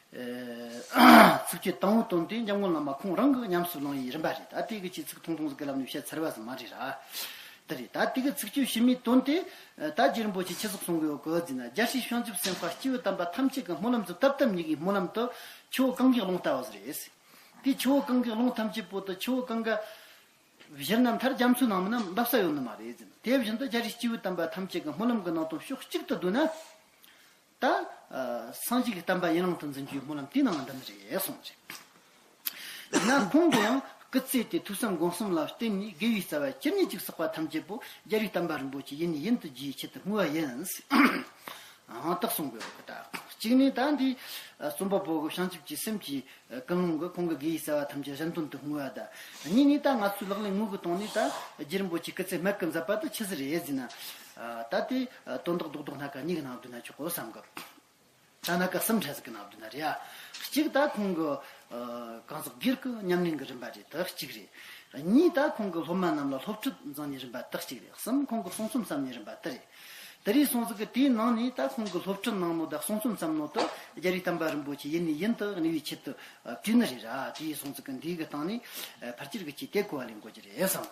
ཚིགས་བཅད་དང་པོའི་དོན་དེ་འཇམ་མགོན་བླ་མ་ཁོང་རང་གིས་ཉམས་སུ་བླངས་ཡི་རིམ་པ་རེད། ད་དེ་གི་ཆེད་ཚིག་ཐུང་ཐུང་ཟིག་གི་ལམ་ནས་བཤད་ཚར་བ་ཟིག་མ་རེད་ར། དེ་རེད། ད་དེ་གི་ཚིགས་བཅད་ཕྱི་མའི་དོན་དེ་ད་རྗེ་རིན་པོ་ཆེ་ཆི་ཟིག་གསུང་གི་ཡོད་གི་ཟེར་ན། རྒྱལ་སྲས་བྱང་ཆུབ་སེམས་དཔའ་སྐྱེས་བུ་དམ་པ་ཐམས་ཅད་ཀྱི་སྨོན་ལམ་ཟིག་དག་དང་ཉིད་ཀྱི་སྨོན་ལམ་དུ་ཆུ་བོ་གངྒཱའི་ཀླུང་ལྟ་བུ་ཟིག་རེད། དེ་ཆུ་བོ་གངྒཱའི་ཀླུང་ཐམས་ཅད་པོ་དེ་ཆུ་བོ་གངྒཱ་བཞུར་ན་མཐར་རྒྱ་མཚོའི་ནང་མིན་ན་འབབ་ས་ཡོད་ནི་མ་རེད་ཟེར། དེ་བཞིན་དུ་རྒྱལ་སྲས་སྐྱེས་བུ་དམ་པ་ཐམས་ཅད་ཀྱི་སྨོན་ལམ་གྱི་ནང་དོན་ཕྱོགས་གཅིག་ཏུ་བསྡུས་ན། ད་སངས་རྒྱས་ཀྱི་བསྟན་པ་ཡུན་རིང་དུ་འཛིན་རྒྱུའི་སྨོན་ལམ་དེའི་ནང་འདུ་ནི་རེད་གསུངས་རེད། ཡིན་ན་ཁོང་གིས་ཡང་སྐུ་ཚེ་དེ་ཐོས་བསམ་སྒོམ་གསུམ་ལ་བརྟེན་ནས་དགེ་བའི་རྩ་བ་ཇི་སྙེད་ཅིག་བསགས་པ་ཐམས་ཅད་པོ་རྒྱལ་བའི་བསྟན་པ་རིན་པོ་ཆེ་ཡུན་ནས་ཡུན་དུ་རྒྱས་ཆེད་དུ་བསྔོས་པ་ཡིན། ཨང་། དག་གསུང་དགོས་པ་ད། གཅིག་ནས་ད་འདི་རྩོམ་པ་པོ་གི་བྱང་ཆུབ་ཀྱི་སེམས་ཀྱི་ཀུན་སློང་གི་ཁོང་གི་དགེ་བའི་རྩ་བ་ཐམས་ཅད་གཞན་དོན་དུ་བསྔོས་པ་ད། གཉིས་ནས་ད་ང་ཚོའི་ལག་ལེན་དངོས་ཀྱི་སྟེང་ནས་ད་རྗེ་རིན་པོ་ཆེ་སྐུ་ཚེ་སྨད་ཀྱི་མཛད་པ་དེ་ཆི་ཟིག་རེད་ཟེར་ན། ད་དེ་དོན་དག་རྡོག་རྡོག་སྣ་ཁ་གཉིས་ཀྱི་ནང་བསྡུས་ན་ཆོག་གོ་བསམ་གི། ད་སྣ་ཁ་གསུམ་ཕྲ་ཟིག་གི་ནང་བསྡུས་ན་རེད་ཨ། གཅིག་ད་ཁོང་གི་གང་ཟག་སྒེར་གྱི་ཉམས་ལེན་གྱི་རིམ་པ་རེད། དེ་གཅིག་རེད། གཉིས་ད་ཁོང་གི་སློབ་མ་རྣམས་ལ་སློབ་ཁྲིད་མཛད་ནི་རིམ་པ་དེ་གཅིག་རེད། གསུམ་ཁོང་གི་གསུང་རྩོམ་བརྩམས་ནི་རིམ་པ་དེ་རེད། དེ་རེད་སོང་ཙི་གི་དེའི་ནང་ནས་ད་ཁོང་གི་སློབ་ཁྲིད་གནང་ནོ་དང་གསུང་རྩོམ་བརྩམས་ནོ་དེ་རྒྱལ་བའི་བསྟན་པ་རིན་པོ་ཆེ་ཡུན་ནས་ཡུན་དུ་གནས་པའི་ཆེད་དུ་བྲིས་ནི་རེད་ར། དེ་ཡིན་སོང་ཙི་གི་འདིའི་གི་སྟེང་ནས་ཕལ་ཆེར་གི་ཅིག་དེ་གོ་བ་ལེན་དགོས་ཀྱི་རེད་བསམ།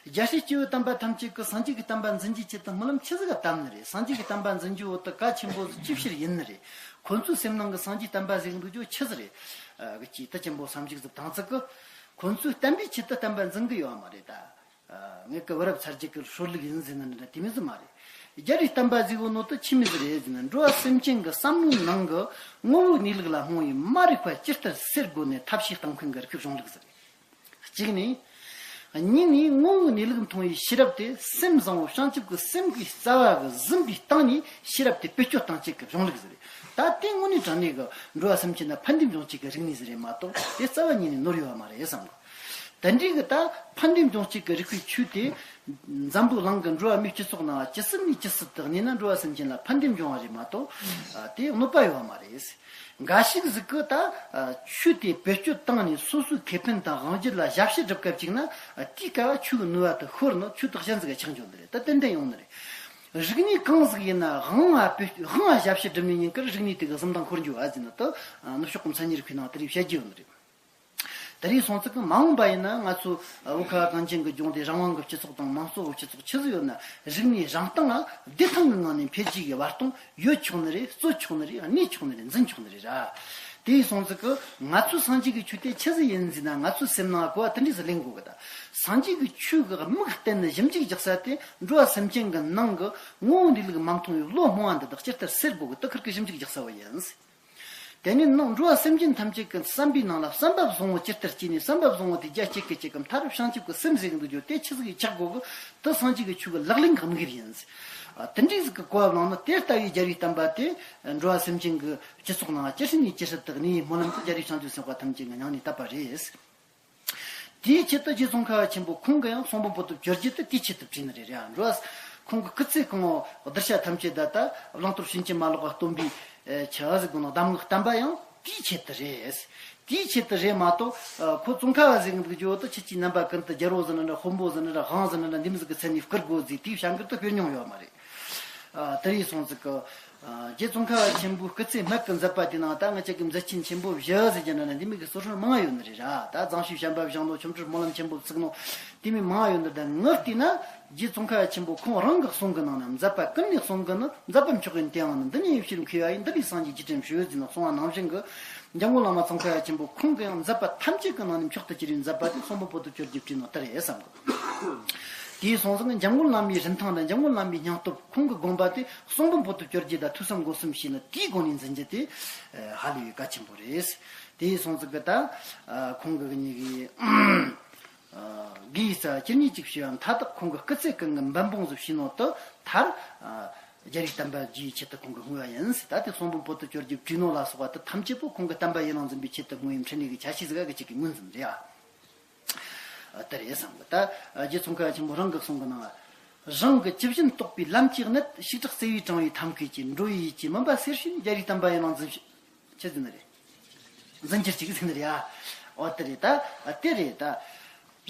རྒྱལ་སྲས་སྐྱེས་བུ་དམ་པ་ཐམས་ཅད་ཀྱིས་སངས་རྒྱས་ཀྱི་བསྟན་པ་འཛིན་རྒྱུའི་ཆེད་དུ་སྨོན་ལམ་ཆི་ཟིག་ག་བཏབ་ནི་རེད། སངས་རྒྱས་ཀྱི་བསྟན་པ་འཛིན་རྒྱུ་བོ་དེ་གལ་ཆེན་པོ་ཟིག་ཅི་ཕྱིར་ཡིན་ནི་རེད། ཁོ་ཚོའི་སེམས་ནང་གི་སངས་རྒྱས་བསྟན་པ་ཟེར་གི་འདུག་རྒྱུ་ཆི་ཟིག་རེད། གི་ཅིག་དེ་ཆེན་པོ་བསམ་གཞིག་ཟིག་བཏང་ཚིག་གི། ཁོ་ཚོའི་བསྟན་པའི་ཆེད་དུ་བསྟན་པ་འཛིན་གི་ཡོད་མ་རེད་ད། ངེད་ཀྱི་བུ་རབས་ཚ་རྒྱུད་ཀྱི་སྲོལ་ལུགས་ཡིན་ཟེར་ནི་འདྲ་དེ་མོ་ཟིག་མ་རེད། རྒྱལ་བའི་བསྟན་པ་ཟེར་གོ་ནོ་དེ་ཆི་མོ་ཟིག་རེད་ཟེར་ན། འགྲོ་བ་སེམས་ཅན་གྱི་བསམ་བློའི་ནང་གི་ངོ་བོའི་གནས་ལུགས་ལ་རྨོངས་པའི་མ་རིག་པ་ཇི་ལྟར་སེལ་དགོས་ནས་ཐབས་ཤེས་གཏོང་མཁན་གྱི་རིག་པའི་གཞུང་ལུགས་ཟིག་རེད། གཅིག་ནས། གཉིས་ནས་ངོ་བོའི་གནས་ལུགས་མཐོང་བའི་ཤེས་རབ་དེ་སེམས་བཟང་བོ་བྱང་ཆུབ་ཀྱི་སེམས་ཀྱི་རྩ་བ་གི་ཟིན་པའི་སྟེང་ནས་ཤེས་རབ་དེ་བེད་སྤྱོད་གཏོང་བྱེད་ཀྱི་གཞུང་ལུགས་ཟིག་རེད། ད་དེ་དངོས་གནས་དྲང་གནས་ཀྱི་འགྲོ་བ་སེམས་ཅན་ལ་ཕན་བདེ་འབྱུང་བྱེད་ཀྱི་རིག་གནས་ཟིག་རེད་མ་གཏོགས། དེ་རྩ་བ་ཉིད་ནས་ནོར་ཡོད་པ་མ་རེད་བསམ་གི། དེ་འདྲའི་གི་ད་ཕན་བདེ་འབྱུང་བྱེད་ཀྱི་རིག་པའི་ཆོས་དེ་འཛམ་བུ་གླིང་གི་འགྲོ་བ་མིའི་སྤྱི་ཚོགས་ནང་ཇི་སྲིད་ནས་ཇི་སྲིད་དུ་གནས་ན་འགྲོ་བ་སེམས་ཅན་ལ་ཕན་བདེ་འབྱུང་བ་རེད་མ་གཏོགས། དེ་གནོད་པ་ཡོད་པ་མ་རེད། འགའ་ཞིག་ཟིག་གིས་ད་ཆོས་དེ་བེད་སྤྱོད་བཏང་ནས་སོ་སོའི་ཁེ་ཕན་དང་དབང་སྒྱུར་ལ་ཞབས་ཕྱི་སྒྲུབ་སྐབས་ཅིག་ན། དེའི་སྐབས་ཆོས་ཀྱི་ནུས་པ་དེ་ཤོར་ནས་ཆོས་དེ་གཞན་ཟིག་ག་ཆགས་འགྱོ་ནི་རེད། ད་ཏན་ཏན་ཡོང་ནི་རེད། རིག་གནས་གང་ཟིག་ཡིན་ན་དབང་ང་བེད་དབང་ང་ཞབས་ཕྱི་སྒྲུབ་ནས་ཉིན་དཀར་རིག་གནས་དེ་གི་གཟི་མདངས་ཤོར་འགྱོ་བ་ཟེར་ན། ད་ནུབ་ཕྱོགས་ཀྱི་མཚན་ཉིད་རིག་པའི་ནང་དེ་རིགས་བཤད་རྒྱུ་ཡོད་ནི་རེད། དེ་རིང་སོང་ཙི་གི་མ་འོངས་པ་ཡིན་ན་ང་ཚོ་བོད་ཁ་བ་གངས་ཅན་གྱི་ལྗོངས་དེ་རང་དབང་གི་སྤྱི་ཚོགས་དང་མང་གཙོ་གི་སྤྱི་ཚོགས་ཆི་ཟིག་ཡོད་ན། རིག་གནས་རང་སྟེང་ང་བདེ་ཐང་གི་ངང་ནས་འཕེལ་རྒྱས་ཀྱི་བར་སྟོང་ཡོད་ཆོག་ནི་རེད། རྩོད་ཆོག་ནི་རེད། གནས་ཆོག་ནི་རེད། འཛིན་ཆོག་ནི་རེད་ར། དེ་ཡིན་སོང་ཙི་གི་ང་ཚོའི་སངས་རྒྱས་ཀྱི་ཆོས་དེ་ཆི་ཟིག་ཡིན་ཟེར་ན། ང་ཚོའི་སེམས་ནང་གོ་བ་དེ་འདྲ་ཟིག་ལེན་དགོས་གི། ད་སངས་རྒྱས་ཀྱི་ཆོས་ཀྱི་དམིགས་བསྟན་ནི་ཞིབ་འཇུག་རྒྱག་ས་དེ་འགྲོ་བ་སེམས་ཅན་གྱི་ནང་གི་ངོ་བོ་འདུས་ལུགས་མ་མཐོང་བའི་བློ་རྨོངས་པ་འདི་དག་ཇི་ལྟར་སེལ་དགོས་གི། དེ་ཁུར་གི་ཞིབ་འཇུག་རྒྱག་ས་བ་ཡིན། དེ་ནས་ནང་འགྲོ་བ་སེམས་ཅན་ཐམས་ཅད་ཀྱི་བསམ་པའི་ནང་ལ་བསམ་པ་བཟང་བོ་ཇི་ལྟར་སྐྱེས་ནས། བསམ་པ་བཟང་བོ་དེ་རྒྱ་སྐྱེད་ཀྱི་སྐྱེད་ཀྱི་མཐའ་རུ་བྱང་ཆུབ་ཀྱི་སེམས་ཟེར་གི་འདུག་རྒྱུ་དེ་ཆི་ཟིག་གིས་ཆགས་དགོས་གི། དེ་སངས་རྒྱས་ཀྱི་ཆོས་ཀྱི་ལག་ལེན་གྱི་དམིགས་ཡུལ་ཡིན། ཨ། དེ་འདྲའི་ཟིག་གི་གོ་བ་བླངས་ན། དེ་ལྟ་བུའི་རྒྱལ་བའི་བསྟན་པ་དེ་འགྲོ་བ་སེམས་ཅན་གྱི་སྤྱི་ཚོགས་ནང་ཇི་སྲིད་ནས་ཇི་སྲིད་དུ་གནས་པའི་སྨོན་ལམ་དེ་རྒྱལ་བའི་བྱང་ཆུབ་སེམས་དཔའ་ཐམས་ཅད་ཀྱི་སྙིང་ནས་བཏབ་པ་རེད། དེའི་ཆེད་དུ་རྗེ་ཙོང་ཁ་པ་ཆེན་པོ་ཁོང་གིས་ཡང་གསུང་འབུམ་པོ་ཏི་བཅོ་བརྒྱད་དེ་དེའི་ཆེད་དུ་བྲིས་ནི་རེད་ར། འགྲོ་བ་ཁོང་གི་སྐུ་ཚེ་གང་བོ་གདུལ་བྱ་ཐམས་ཅད་ད་ལྟ་བླང་དོར་ཕྱིན་ཅི་མ་ལོག་པ་སྟོན་པའི་ཆ་ཟིག་གོ་ནོ་གདམས་ངག་བསྟན་པ་ཡང་དེའི་ཆེད་དུ་རེད། དེའི་ཆེད་དུ་རེད་མ་གཏོགས། ཁོ་ཙོང་ཁ་པ་ཟེར་གི་འདུག་རྒྱུ་དེ་ཁྱེད་ཀྱིས་རྣམ་པ་ཀུན་ཏུ་རྒྱལ་པོ་ཟེར་ན་འདྲ། དཔོན་པོ་ཟེར་ན་འདྲ། དབང་ཟེར་ན་འདྲ། འདི་མོ་ཟིག་གི་མཚན་ནས་བཀུར་དགོས་ཟེར་དེའི་བྱ་འགུལ་དེ་སྤེལ་མྱོང་ཡོད་མ་རེད། ཨ། དེ་ཡིན་སོང་ཙི་གི། ཨ། རྗེ་ཙོང་ཁ་པ་ཆེན་པོའི་སྐུ་ཚེ་སྨད་ཀྱི་མཛད་པ་དེ་ནང་ད་ང་ཅག་གི་མཛད་ཆེན་ཆེན་པོ་བཞི་ཟེར་གྱི་ན་ན་འདི་མོ་གི་སྲོལ་རྒྱུན་མང་ཡོད་ནི་རེད་ར། ད་རྫོང་ཤུལ་བྱམས་པ་བཞེངས་ནོ། ཆོ་འཕྲུལ་སྨོན་ལམ་ཆེན་པོ་བཙུགས་ནོ། དེ་མོ་མང་ཡོད་ནི་རེད། ད་ངས་བལྟས་ན་རྗེ་ཙོང་ཁ་པ་ཆེན་པོ་ཁོང་རང་གི་གསུང་གི་ནང་ན། མཛད་པ་ཀུན་ནས་གསུང་གི་ནི། མཛད་པ་མཆོག་ཡིན་དེའང་ནི། འདི་ཉིད་ཡིད་ཕྱིར་མཁས་པ་ཡིས། འདི་ལས་སངས་རྒྱས་རྗེས་དྲན་ཞུ་ཟེར་ནས་གསུང་བ་ནང་བཞིན་གྱི། འཇམ་མགོན་བླ་མ་ཙོང་ཁ་པ་ཆེན་པོ་ཁོང་གི་ཡང་མཛད་པ་ཐམས་ཅད་ཀྱི་ནང་ནས་མཆོག་ཏུ་གྱུར་པའི་མཛད་པ་དེ་གསུང་འབུམ་པོ་ཏི་བཅོ་བརྒྱད་བྲིས་ནོ་ལྟར་རེད་བསམ་གི། དེའི་སོང་ཙང་འཇམ་མགོན་བླ་མའི་རིན་ཐང་དང་འཇམ་མགོན་བླ་མའི་སྙིང་སྟོབས། ཁོང་གི་དགོངས་པ་དེ་གསུང་འབུམ་པོ་ཏི་བཅོ་བརྒྱད་དང་ཐོས་བསམ་སྒོམ་གསུམ་བྱས་ནས་དེའི་སྒོ་ནས་འཛིན་རྒྱུ་དེ་ཧ་ལས་པའི་གལ་ཆེན་པོ་རེད། དེའི་སོང་ཙང་གི་ད་ཁོང་གི་གཉིས་ཀྱི་དགེ་བའི་རྩ་བ་ཇི་སྙེད་ཅིག་བྱས་པ་མཐའ་དག་ཁོང་གི་སྐུ་ཚེ་ཀུན་གྱི་འབད་འབུངས་སུ་བྱས་ནོ་དེ་མཐར། རྒྱལ་བའི་བསྟན་པ་རྒྱས་པའི་ཆེད་དུ་ཁོང་གིས་བསྔོས་པ་ཡིན་ཟེར། ད་དེ་གསུང་འབུམ་པོ་ཏི་བཅོ་བརྒྱད་བྲིས་ནོ་ལ་སོགས་པ་དེ་ཐམས་ཅད་པོ་ཁོང་གི་བསྟན་པ་ཡུན་རིང་འཛིན་པའི་ཆེད་དུ་བསྔོས་པའི་འཕྲིན་ལས་ཀྱི་ཆ་ཤས་ཟིག་ག་གི་ཅིག་གི་ངོས་འཛིན་རེད་ཨ། དེ་རེད་བསམ་གི། ད་རྗེ་ཙོང་ཁ་པ་ཆེན་པོ་རང་གི་གསུང་གི་ནང་ལ། རང་གི་ཇི་བཞིན་རྟོགས་པའི་ལམ་གྱི་གནད། ཞིག་དྲག་བརྩེ་བས་དྲངས་པའི་ཐབས་མཁས་ཀྱིས། འགྲོ་བའི་ཡིད་ཀྱི་མུན་པ་སེལ་ཕྱིར། རྒྱལ་བའི་བསྟན་པ་ཡུན་རིང་འཛིན་ཕྱིར། ཆི་ཟེར་ནི་རེད། འཛིན་ཕྱིར་ཅིག་ཟེར་ནི་རེད་ཨ། འོ་དེ་རེད་ད། དེ་རེད་ད།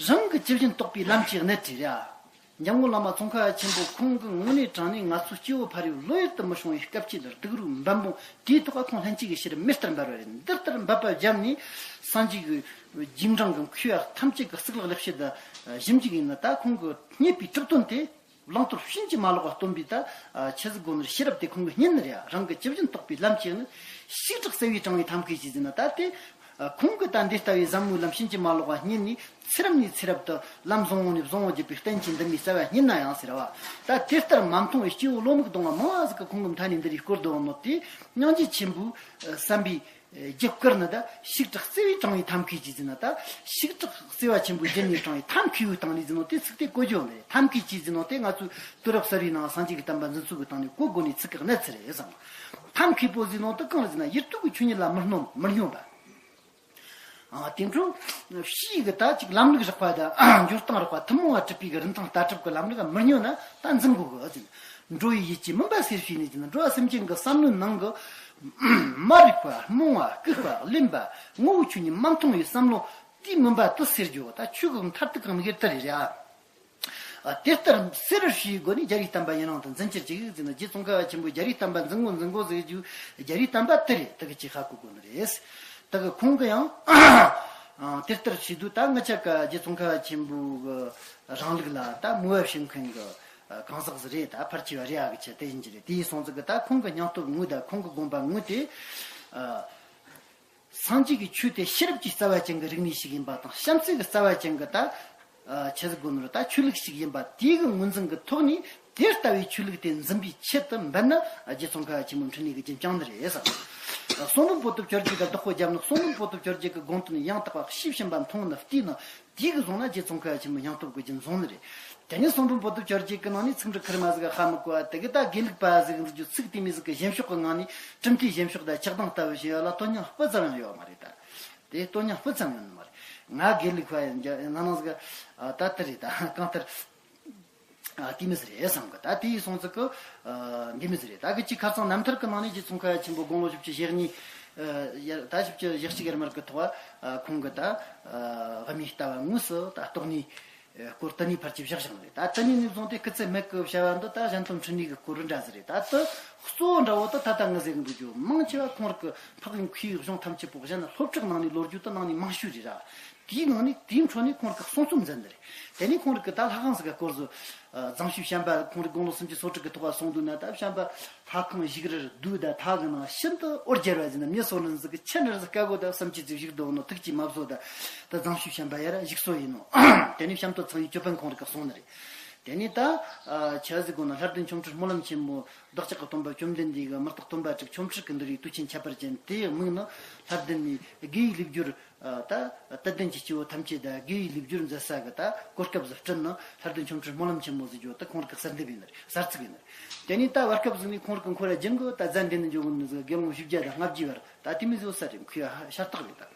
རང་གི་ཇི་བཞིན་རྟོགས་པའི་ལམ་གྱི་གནད་དེ་རེད་ཨ། འཇམ་མགོན་བླ་མ་ཙོང་ཁ་པ་ཆེན་པོ་ཁོང་གི་དངོས་གནས་དྲང་གནས་ང་ཚོ་སྐྱེ་བོ་ཕལ་བའི་བློ་ཡུལ་དུ་མི་ཤོང་བའི་སྐབས་ཀྱི་སྡུག་རུས་འབད་འབུངས་དེའི་ཐོག་ཁོང་ལྷན་སྐྱེས་ཀྱི་ཕྱིར་མེ་ལྟར་འབར་བ་རེད། འདི་ལྟར་འབབ་པ་བརྒྱབ་ནས་སངས་རྒྱས་ཀྱི་རྗེས་འབྲང་གི་མཁས་པ་ཐམས་ཅད་ཀྱི་གཙུག་ལག་ལེགས་བཤད་དང་ཞིབ་འཇུག་ཡིན་ན། ད་ཁོང་གི་རྙེད་པའི་གྲུབ་དོན་དེ་བླང་དོར་ཕྱིན་ཅི་མ་ལོག་པ་སྟོན་པའི་ད་ཆི་ཟིག་དགོས་ནི་རེད། ཤེས་རབ་དེ་ཁོང་གིས་བརྙེས་ནི་རེད། རང་གི་ཇི་བཞིན་རྟོགས་པའི་ལམ་གྱི་གནད། ཞིག་དྲག་བརྩེ་བས་དྲངས་པའི་ཐབས་མཁས་ཀྱིས་ཟེར་ན། ད་དེ། ཁོང་གིས་ད་འདི་ལྟ་བུའི་ཟབ་མོའི་ལམ་ཕྱིན་ཅི་མ་ལོག་པ་བརྙེས་ནས། ཚེ་རབས་ནས་ཚེ་རབས་དུ་ལམ་བཟང་བོ་ནས་བཟང་བོ་བརྒྱུད་པའི་བསྟན་བཅོས་འདི་མོའི་རྩ་བ་བརྙེས་ན་ཡང་ཟེར་བ། ད་དེ་ལྟར་མ་མཐོང་བའི་སྐྱེ་བོ་བློ་མིག་ལྡང་བ་མང་བ་ཟིག་གིས་ཁོང་གི་མཐའ་ནས་འདི་རིགས་བསྐོར་བསྡད་ཡོད་ནོ་དེ། སྙིང་རྗེ་ཆེན་པོའི་བསམ་པའི་རྒྱུ་བསྐུལ་ནི། ད་ཞིག་དྲག་བརྩེ་བས་དྲངས་པའི་ཐབས་མཁས་ཀྱིས་ཟེར་ན། ད་ཞིག་དྲག་བརྩེ་བ་ཆེན་པོའི་རྒྱུ་ནས་དྲངས་པའི་ཐབས་མཁས་པོའི་སྟེང་ནས་ཟེར་ནོ་དེ་ཚིག་དེ་གོ་རྒྱུ་ཡོད་ནི་རེད། ཐབས་མཁས་ཀྱིས་ཟེར་ནོ་དེ་ང་ཚོའི་དུས་རབས་གསར་བའི་ནང་སངས་རྒྱས་ཀྱི་བསྟན་པ་འཛིན་ཚུལ་གྱི་སྟེང་ནས་གོ་དགོས་ནི་ཚིག་གི་གནད་ཚིག་རེད་བསམ། ཐབས་མཁས་པོ་ཟེར་ནོ་དེ་གང་རེད་ཟེར་ན། ཡིད་རྟོན་གྱི་ཆོས་ཉིད་ལ་མི་སྙོམས་མི་སྙོམས་པ། ཨ། དེ་འཕྲོ་ཕྱིའི་གི་ད་ཅིག་ལམ་ལུགས་རགས་པ་དང་འགྱུར་སྟངས་རགས་པ། ཐུན་མོང་བ་གྲུབ་པའི་གི་རིན་ཐང་ལྟ་གྲུབ་ཀྱི་ལམ་ལུགས་མི་སྙོམས་ན་ད་འཛིན་དགོས་གི་ཟེར། འགྲོ་བའི་ཡིད་ཀྱི་མུན་པ་སེལ་ཕྱིར་ནི་ཟེར་ན། འགྲོ་བ་སེམས་ཅན་གྱི་བསམ་བློའི་ནང་གི་མ་རིག་པ། རྨོངས་པ། ལྐུགས་པ། རློན་པ། ངོ་བོའི་ཆོས་ཉིད་མ་མཐོང་བའི་བསམ་བློ་དེའི་མུན་པ་དེ་སེལ་རྒྱུ་ད་ཆོས་ཀྱི་མཐར་ཐུག་གི་དམིགས་ཡུལ་དེ་རེད་ཨ། ཨ། དེ་ལྟར་སེལ་བར་བྱེད་སྒོ་ནས་རྒྱལ་བའི་བསྟན་པ་ཡུན་རིང་དུ་འཛིན་ཕྱིར་ཅིག་ཟེར་ན། རྗེ་ཙོང་ཁ་པ་ཆེན་པོས་རྒྱལ་བའི་བསྟན་པ་འཛིན་དགོས་འཛིན་དགོས་ཟེར་རྒྱུ། རྒྱལ་བའི་བསྟན་པ་དེ་རེད། དེ་གི་ཅིག་ཧ་གོ་དགོས་ནི་རེད། དེ་གི་ཁོང་གི་ཡང་། ཨ། དེ་ལྟར་བྱེད་དུས་ད་ང་ཅག་གི་རྗེ་ཙོང་ཁ་པ་ཆེན་པོའི་གི་རིང་ལུགས་ལ་ད་མོས་པ་བྱེད་མཁན་གི་གང་ཟག་ཟིག་རེད། ད་ཕལ་ཆེ་བ་རེད་ཨ་གི་ཆ་དེ་ཡིན་གྱི་རེད། དེ་ཡིན་སོང་ཙང་གི་ད་ཁོང་གི་སྙིང་སྟོབས་དངོས་དང་ཁོང་གི་དགོངས་པ་དངོས་དེ། ཨ། སངས་རྒྱས་ཀྱི་ཆོས་དེ་ཤེས་རབ་ཀྱི་རྩ་བ་ཅན་གྱི་རིག་གནས་ཤིག་ཡིན་པ་དང་། བྱམས་བརྩེ་གི་རྩ་བ་ཅན་གྱི་ད་ཆི་ཟིག་དགོས་ནོ་རེད། ད་ཆོས་ལུགས་ཤིག་ཡིན་པ་དེའི་གི་ངོས་འཛིན་གྱི་ཐོག་ནས། དེ་ལྟ་བུའི་ཆོས་ལུགས་དེ་འཛིན་པའི་ཆེད་དུ་འབད་ན་རྗེ་ཙོང་ཁ་པ་ཆེན་པོའི་འཕྲིན་ལས་ཀྱི་རྒྱུན་བསྐྱངས་ནི་རེད་བསམ། གསུང་འབུམ་པོ་ཏི་བཅོ་བརྒྱད་དང་བདག་པོ་བརྒྱབ་ནི། གསུང་འབུམ་པོ་ཏི་བཅོ་བརྒྱད་ཀྱི་དགོངས་དོན་ཡང་དག་པ་ཤེས་ཕྱིན་པ་མཐོང་ནི་བལྟས་ནི། དེའི་གི་བཟུང་ན་རྗེ་ཙོང་ཁ་པ་ཆེན་པོའི་སྙིང་སྟོབས་ཀྱི་རྒྱུན་བཟུང་ནི་རེད། དེ་ནས་གསུང་འབུམ་པོ་ཏི་བཅོ་བརྒྱད་ཀྱི་ནང་ནས་ཚིག་འབྲུ་ཁེར་མ་ཟིག་ག་ཧ་མི་གོ་བ་དེ་གི་ད་དགེ་ལུགས་པ་ཟིག་གི་འཛུགས་རྒྱུ་ཚིག་དེ་མོ་ཟིག་གི་བཞེངས་ཕྱོགས་ཀྱི་ངང་ནས་གྲུབ་མཐའི་བཞེངས་ཕྱོགས་དང་ཆགས་སྡང་ལྟ་བུ་བྱས་ཡོད་ལ་དོན་སྙིང་སྤུ་ཙམ་ཡང་ཡོད་མ་རེད། ད་དེ་དོན་སྙིང་སྤུ་ཙམ་ཡང་ཡོད་མ་རེད། ང་དགེ་ལུགས་པ་ཡིན་རྒྱུ་ཡིན་ན་ནང་ཟིག་ག་ད་དེ་རེད། ད་གང་ལྟར་ཨ། དེ་མོ་ཟིག་རེད་བསམ་གི། ད་དེ་ཡིན་སོང་ཙི་གི། ཨ། འདི་མོ་ཟིག་རེད། ད་གི་ཅིག་ཁ་སང་རྣམ་ཐར་གི་ནང་ནས་རྗེ་ཙོང་ཁ་པ་ཆེན་པོ་དགུང་ལོ་བཞི་བཅུ་ཞེ་གཉིས། ཨ། ཡར་ད་བཞི་བཅུ་ཞེ་གཅིག་ཡར་མར་གི་ཐོག་ཨ། ཁོང་གི་ད། ཨ། དབུ་མའི་ལྟ་བ་དངོས་སུ་ད་རྟོགས་ནས། ཨ། སྐོར་དེ་ནས་ཕལ་ཆེར་བཞག་བཞག་ནི་རེད། ད་དེ་ནས་ནས་བཟུང་སྟེ་སྐུ་ཚེ་སྨད་གི་བྱ་བ་འདི་ད་གཞན་དོན་འཕྲིན་ལས་གི་སྐོར་ར་འདྲ་ཟིག་རེད། ད་དེ་གཙོ་བོ་འདྲ་བོ་ད་ད་ལྟ་ངས་ཟེར་གི་འདུག་རྒྱུ། མང་ཆེ་བ་ཁོང་རང་གི་ཕག་གི་མཁས་པའི་གཞུང་ཐམས་ཅད་པོ་གཞན་ལ་སློབ་ཁྲིད་གནང་ནས་ལོ་རྒྱུས་དེ་གནང་ནས་མང་ཤོས་རེད་ར། དེའི་ནང་ནས་དེའི་འཕྲོ་ནས་ཁོང་རང་གི་གསུང་རྩོམ་མཛད་འདི་རེད། དེ་ནས་ཁོང་རང་གི་ད་ལྷ་ཁང་ཟིག་ག་སྐོར་ཟོ། ཨ། རྫོང་ཤོད་བྱམས་པ་ཁོང་རང་དགུང་ལོ་སུམ་ཅུ་སོ་དྲུག་གི་ཐོག་ལ་སོང་འདུག་ན། ད་བྱམས་པ་ལྷ་ཁང་བཞུགས་རར་སྡོད་ད་ཐག་གི་ནང་ཤིན་ཏུ་འོ་བརྒྱལ་བ་ཟིན་ན། མྱི་སོ་ནི་ཟིག་གི་ཆི་ནི་ཟིག་དཀའ་གོ་ད་བསམ་གྱི་ཟིག་བཞུགས་འདུག་ནོ། ཐུགས་ཀྱིས་མ་བཟོད་ད། ད་རྫོང་ཤོད་བྱམས་པ་ཡར་བཞུགས་སོ་ཡིན་ནོ། དེ་ནས་བྱམས་མཐོ་ཚང་ཡི་ཅོད་པན་ཁོང་རང་གི་གསུང་ནི་རེད། དེ་ནས་ད་ཨ་ཆ་ཟིག་གོ་ན་ལྷ་ལྡན་ཆོ་འཕྲུལ་སྨོན་ལམ་ཆེན་མོ། བདག་ཅག་གི་སྟོན་པ་བཅོམ་ལྡན་འདས་ཀྱི་མུ་སྟེགས་སྟོན་པ་དྲུག་ཆོ་འཕྲུལ་གྱི་འདུལ་བའི་དུས་ཆེན་ཁྱད་པར་ཅན་དེའི་མིང་ནི་ལྷ་ལྡན་ནས་དགེ་བའི་ལེགས་སྦྱོར། ཨ། ད་དད་ལྡན་གྱི་སྐྱེ་བོ་ཐམས་ཅད་ད་དགེ་བའི་ལེགས་སྦྱོར་མཛད་ས་གི་ད་གོ་སྐབས་ཟིག་བསྐྲུན་ནོ། ལྷ་ལྡན་ཆོ་འཕྲུལ་སྨོན་ལམ་ཆེན་མོ་ཟེར་རྒྱུ་ད་ཁོང་རང་གི་གསར་འདེབས་ཡིན་ནི་རེད། གསར་ཚིག་ཡིན་ནི་རེད། དེ་ནས་ད་བར་སྐབས་ཟིག་ནས་ཁོང་རང་གི་འཁོར་ར་སྦྱིན་གོ་ད་ཛ་འདྲེན་ནི་འཇོག་གོ་ནི་ཟིག་དགེ་སློང་བཞི་བརྒྱ་དང་ལྔ་བརྒྱའི་བར་ད་དེ་མི་བཟོ་ས་རེད། ཁོའི་ཤ་སྟག་རེད་ད།